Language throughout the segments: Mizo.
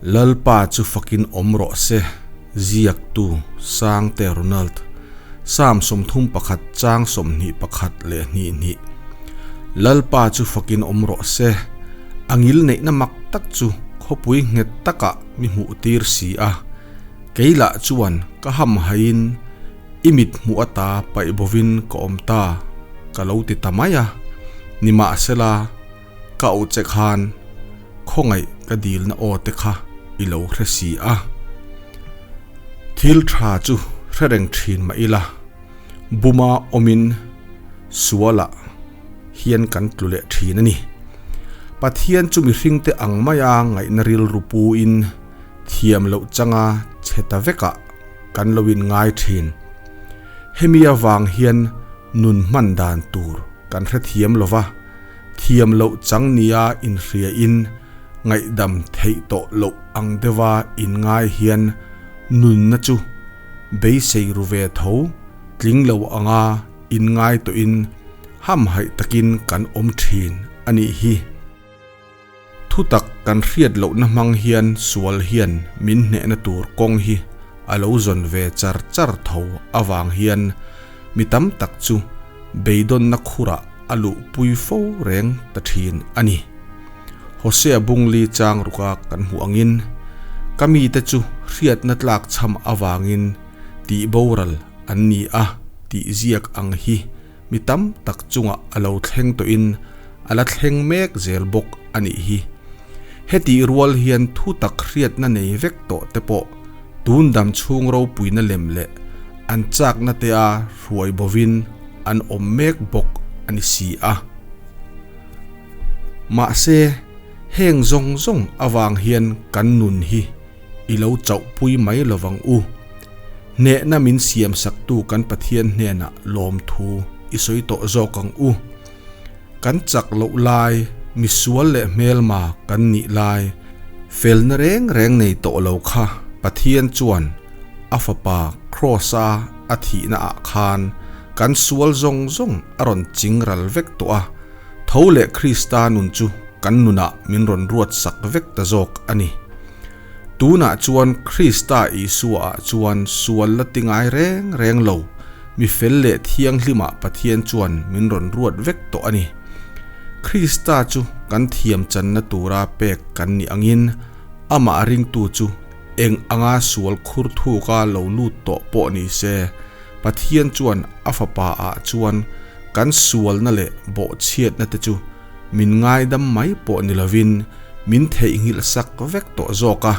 Lalpa chu fakin awm rawh se, ziaktu Sangte Ronald, Psalm 31 chang 21 leh hnih hnih. Lalpa chu fakin awm rawh se, a ngil neihna mak tak chu khawpui nghet takah mi hmuh tir si a, kei lah chuan ka ham haiin i mit hmuh ata paih bovin ka awm ta ka lo ti ta mai a, nimahsela, Ka auh che khan khawngaih ka dilna aw te kha i lo hre si a. Thil tha chu hre reng thin mah ila, buma awmin sualah hian kan tlu leh thin a ni. Pathian chu mihringte ang maia ngaihna rilru puin thiam loh changa che ta vekah kan lo inngai thin. Hemi avang hian nun hman dan tur kan hrethiam lo va. Thiam loh chang nia inhriain ngaihdam theih tawh loh ang deuha inngai hian nunna chu beisei ru ve tho tling lo anga inngai tawhin hamhaih takin kan awm thin a nih hi. Thutak kan hriat lohna hmang hian sual hian min hnehna tur kawng hi a lo zawn ve char char tho avang hian mi tam tak chu beidawnna khurah a luhpui fo reng ta thin a ni. Hosea Bungli chang ruka kan hmuh angin, Ka mite chu hriatna tlak chham avangin tih boral an ni a tih ziak ang hi mi tam tak chungah a lo thleng tawhin a la thleng mek zel bawk a nih hi. Hetih rual hian thu tak hriatna nei vek tawh te pawh tun dam chhung ropuina lem leh an chakna te a hruai bovin an awm mek bawk a ni si a. Mahse, heng zawng zawng avang hian kan nun hi i lo chauhpui mai lovang u. Hnehna min siamsaktu kan Pathian hnenah lawmthu i sawi tawh zawk ang u. Kan chak loh lai, misual leh hmelma kan nih lai, felna reng reng nei tawh lo kha Pathian chuan a Fapa Kraws-a a thihna ah khan kan sual zawng zawng a rawn ching ral vek tawh a, tho leh Krista nun chu kan nunah min rawn ruat sak vek ta zawk a ni. Tunah chuan Krista Isua ah chuan sual la ti ngai reng reng lo, mi fel leh thianghlimah Pathian chuan min rawn ruat vek tawh a ni. Krista chu kan thiam channa tura pek kan nih angin amah ringtu chu eng anga sual khur thuka lo lut tawh pawh ni se, Pathian chuan a Fapa ah chuan kan sualna leh bawhchhiatna te chu Min ngaidam mai pawh ni lovin min theihnghilh sak vek tawh zawk a,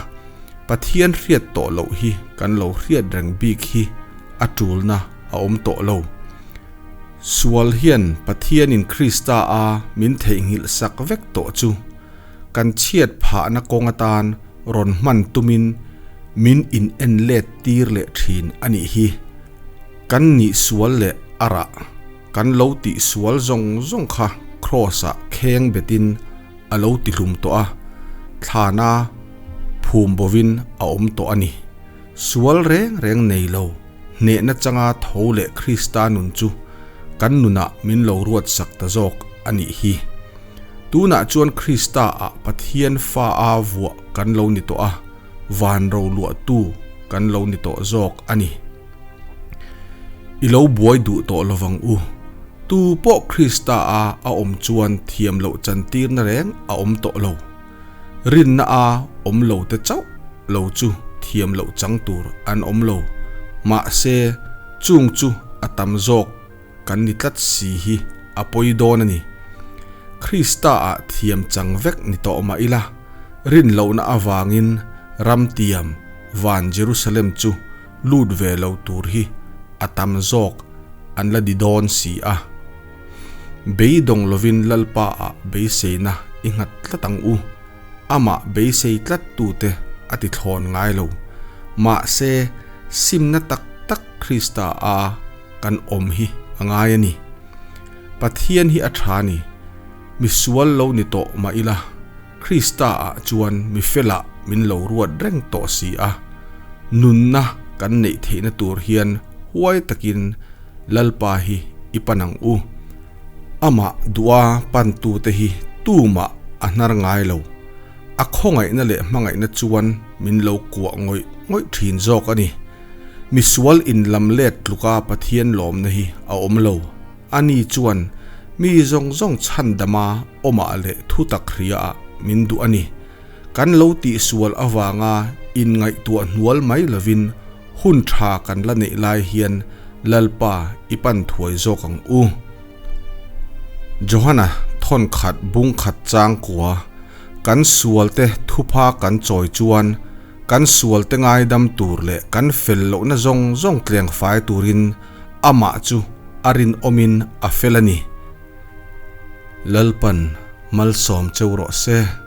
Pathian hriat tawh loh hi kan lo hriat reng bik hi a tulna a awm tawh lo. Sual hian Pathianin Krista a min theihnghilh sak vek tawh chu kan chhiat phahna kawng atan rawn hman tumin min in en let tir leh thin a nih hi. Kan nih sual leh a rah. Kan lo tih sual zawng zawng kha Kraws-ah kheng betin a lo ti hlum tawh a, thlana phum bovin a awm tawh a ni. Sual reng reng nei lo, hnehna changa tho leh Krista nun chu kan nunah min lo ruat sak ta zawk a nih hi. Tunah chuan Krista-ah Pathian fa a vuah kan lo ni tawh a, van roluahtu kan lo ni tawh zawk a ni. I lo buai duh tawh lovang u. Tu pawh Krista a a awm chuan thiam loh chantirna reng a awm tawh lo. Rinna a awm lo te chauh lo chu thiam loh chang tur an awm lo. Mahse, chung chu a tam zawk kan ni tlat si hi a pawi dawn a ni. Krista ah thiam chang vek ni tawh mah ila, rin lohna avangin ram tiam van Jerusalem chu lut ve lo tur hi a tam zawk an la di dawn si a. Beidawng lovin Lalpa ah beiseina i nghat tlat ang u. Amah beisei tlat tute a ti thlawn ngai lo. Mahse, simna tak tak Krista a kan awm hi a ngai a ni. Pathian hi a tha ni. Misual lo ni tawh mah ila. Krista ah chuan mi felah min lo ruat reng tawh si a, nunna kan neih theihna tur hian huai takin Lalpa hi i pan ang u. Amah duha pantute hi tumah a hnar ngai lo. A khawngaihna leh hmangaihna chuan min lo kuah ngawih ngawih thin zawk a ni. Misual inlam let tluka Pathian lawmna hi a awm lo. Ani chuan mi zawng zawng chhandama awmah leh thutak hriaah min duh a ni. Kan lo tihsual avanga inngaihtuah hnual mai lovin hun tha kan la neih lai hian Lalpa i pan thuai zawk ang u. Johana thawn khat bung khat chang kua kan sualte thupha kan chawi chuan kan sualte ngaidam tur leh kan fel lohna zawng zawng tleng fai turin amah chu a rinawmin a fel a ni. Lalpan malsawm cheu rawh se.